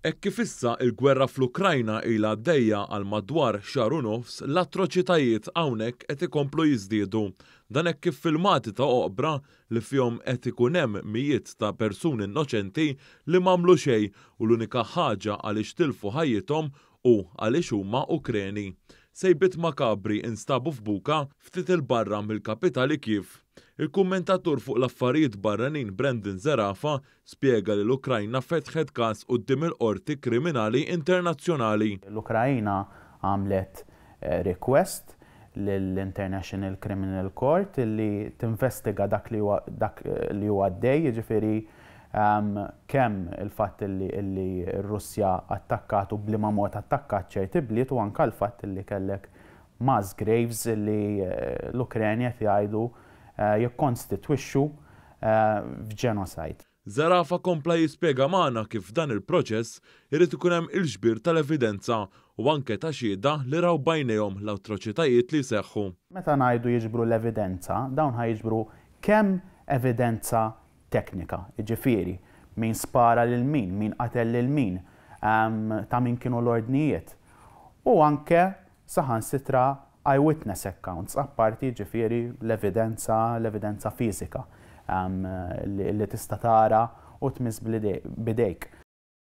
Hekk kif issa il-gwerra fl-Ukrajna ilha għaddejja għal madwar xahar u nofs, l-atroċitajiet hawnhekk qed ikomplu jiżdiedu. Dan hekk kif filmati ta' oqbra li fihom qed ikun hemm mijiet ta' persuni innoċenti li m'għamlu xejn u l-unika ħaġa għaliex tilfu ħajjithom hu għaliex huma Ukreni. Sejbiet makabri instabu f'Bucha ftit 'il barra mill-kapitali Kiev. Il-kummentatur fuq l-affarijiet barranin Brandon Zerafa spjega li l-Ukrajna fetħet każ quddiem il-Qorti Kriminali Internazzjonali. L-Ukrajna għamlet request lill-International Criminal Court li tinvestiga dak li huwa dak li huwa għaddej, jiġifieri kemm il-fatt li r-Russja attakkat u b'liema mod attakkat ċerti bliet u anke l-fatt li kellek mass graves li l-Ukreni qed jgħidu jikkonstitwixxu f'genocide. Zerafa kompla jispjega magħna kif f'dan il-proċess irid ikun hemm il-ġbir tal-evidenza u anke ta' xhieda li raw b'għajnejhom l-atroċitajiet li jseħħu. Meta ngħidu jiġbru l-evidenza, dawn ħa jiġbru kemm evidenza teknika, jiġifieri min spara lil min, min qatel lil min, ta' min kienu l-ordnijiet, u anke saħansitra eyewitness accounts, apparti jiġifieri l-evidenza, l-evidenza fiżika li tista' tara u tmiss b'idejk.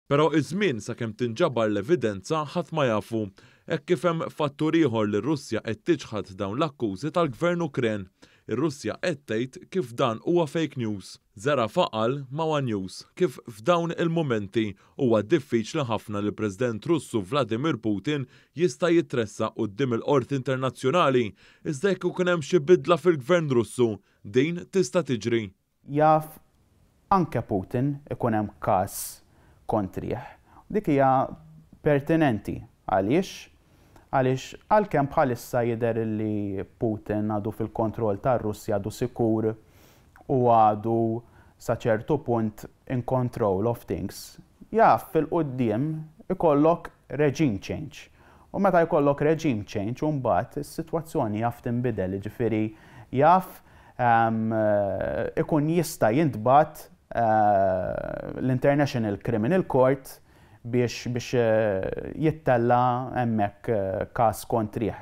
Però iż-żmien sakemm tinġabar l-evidenza ħadd ma jafu, hekk kif hemm fattur ieħor li r-Russja qed tiċħad dawn l-akkużi tal-Gvern Ukren. Ir-Russja qed tgħid kif dan huwa fake news. Zerafa qal ma' one News kif f'dawn il-mumenti huwa diffiċli ħafna li l-President Russu Vladimir Putin jista' jitressaq quddiem il-Qorti Internazzjonali, iżda jekk ikun hemm xi bidla fil-Gvern Russu, din tista' tiġri. Jaf anke Putin ikun hemm każ kontrih. Dik hija pertinenti. Għaliex? Għaliex għalkemm bħalissa jidher li Putin għadu fil-kontroll tar-Russja, għadu sikur u għadu sa ċertu punt in control of things, jaf fil-quddiem ikollok regime change. U meta jkollok regime change, mbagħad is-sitwazzjoni jaf tinbidel, jiġifieri jaf ikun jista' jintbagħat l-International Criminal Court biex jittella' hemmhekk każ kontrih.